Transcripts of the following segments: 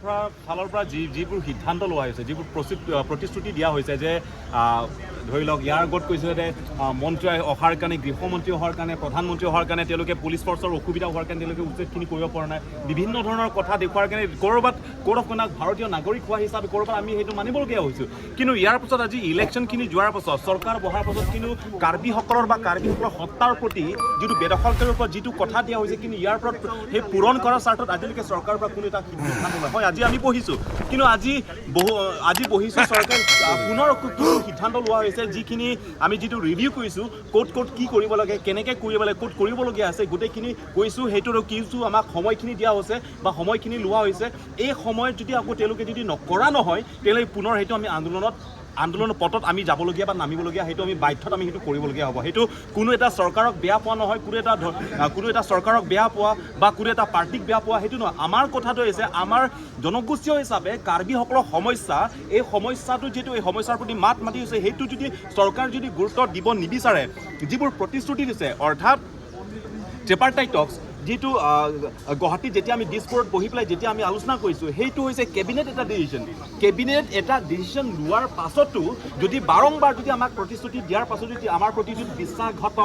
ফালৰ পৰা যিবোৰ সিদ্ধান্ত লোৱা হৈছে, যিবোৰ প্ৰতিশ্ৰুতি দিয়া হৈছে যে ধৰি লওক, ইয়াৰ আগত কৈছিলে যে মন্ত্ৰী অহাৰ কাৰণে, গৃহমন্ত্ৰী অহাৰ কাৰণে, প্ৰধানমন্ত্ৰী অহাৰ কাৰণে তেওঁলোকে পুলিচ ফ'ৰ্চৰ অসুবিধা হোৱাৰ কাৰণে তেওঁলোকে উচ্ছেদখিনি কৰিব পৰা নাই। বিভিন্ন ধৰণৰ কথা দেখুৱাৰ কাৰণে ক'ৰবাত ক'ড অফ কণ্ডাক্ট, ভাৰতীয় নাগৰিক হোৱা হিচাপে ক'ৰবাত আমি সেইটো মানিবলগীয়া হৈছোঁ। কিন্তু ইয়াৰ পাছত আজি ইলেকশ্যনখিনি যোৱাৰ পাছত, চৰকাৰ বহাৰ পাছত কিন্তু কাৰ্বিসকলৰ বা কাৰ্বিসকলৰ সত্তাৰ প্ৰতি যিটো বেদখলকাৰীৰ ওপৰত যিটো কথা দিয়া হৈছে, কিন্তু ইয়াৰ ওপৰত সেই পূৰণ কৰাৰ স্বাৰ্থত আজিলৈকে চৰকাৰৰ পৰা কোনো এটা সিদ্ধান্ত নহয়। হয়, আজি আমি বহিছোঁ, কিন্তু আজি বহিছোঁ, চৰকাৰে পুনৰ কিছু সিদ্ধান্ত লোৱা হৈছে। যিখিনি আমি যিটো ৰিভিউ কৰিছোঁ, ক'ত ক'ত কি কৰিব লাগে, কেনেকৈ কৰিব লাগে, ক'ত কৰিবলগীয়া আছে, গোটেইখিনি কৈছোঁ। সেইটোৰ কিছু আমাক সময়খিনি দিয়া হৈছে বা সময়খিনি লোৱা হৈছে। এই সময়ত যদি আকৌ তেওঁলোকে যদি নকৰা নহয়, তেতিয়াহ'লে পুনৰ সেইটো আমি আন্দোলনৰ পথত আমি যাবলগীয়া বা নামিবলগীয়া, সেইটো আমি বাধ্যত আমি সেইটো কৰিবলগীয়া হ'ব। সেইটো কোনো এটা চৰকাৰক বেয়া পোৱা নহয়, কোনো এটা চৰকাৰক বেয়া পোৱা বা কোনো এটা পাৰ্টীক বেয়া পোৱা সেইটো নহয়। আমাৰ কথাটো হৈছে, আমাৰ জনগোষ্ঠীয় হিচাপে কাৰ্বিসকলৰ সমস্যা, এই সমস্যাটো যিটো, এই সমস্যাৰ প্ৰতি মাত মাতি হৈছে, সেইটো যদি চৰকাৰ যদি গুৰুত্ব দিব নিবিচাৰে, যিবোৰ প্ৰতিশ্ৰুতি দিছে, অৰ্থাৎ ট্ৰিপাৰ্টাইট টক্স, যিটো গুৱাহাটীত যেতিয়া আমি দিছপুৰত বহি পেলাই যেতিয়া আমি আলোচনা কৰিছোঁ, সেইটো হৈছে কেবিনেট এটা ডিচিশ্যন। কেবিনেট এটা ডিচিশ্যন লোৱাৰ পাছতো যদি বাৰম্বাৰ যদি আমাক প্ৰতিশ্ৰুতি দিয়াৰ পাছতো যদি আমাৰ প্ৰতি যদি বিশ্বাসঘাত,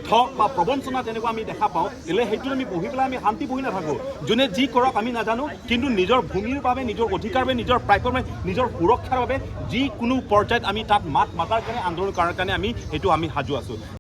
ঠগ বা প্ৰবঞ্চনা তেনেকুৱা আমি দেখা পাওঁ, তেতিয়াহ'লে সেইটো আমি বহি পেলাই আমি শান্তি বহি নাথাকোঁ। যোনে যি কৰক আমি নাজানো, কিন্তু নিজৰ ভূমিৰ বাবে, নিজৰ অধিকাৰ বাবে, নিজৰ প্ৰাপ্যৰ বাবে, নিজৰ সুৰক্ষাৰ বাবে যিকোনো পৰ্যায়ত আমি তাত মাত মাতাৰ কাৰণে, আন্দোলন কৰাৰ কাৰণে আমি সেইটো আমি সাজু আছোঁ।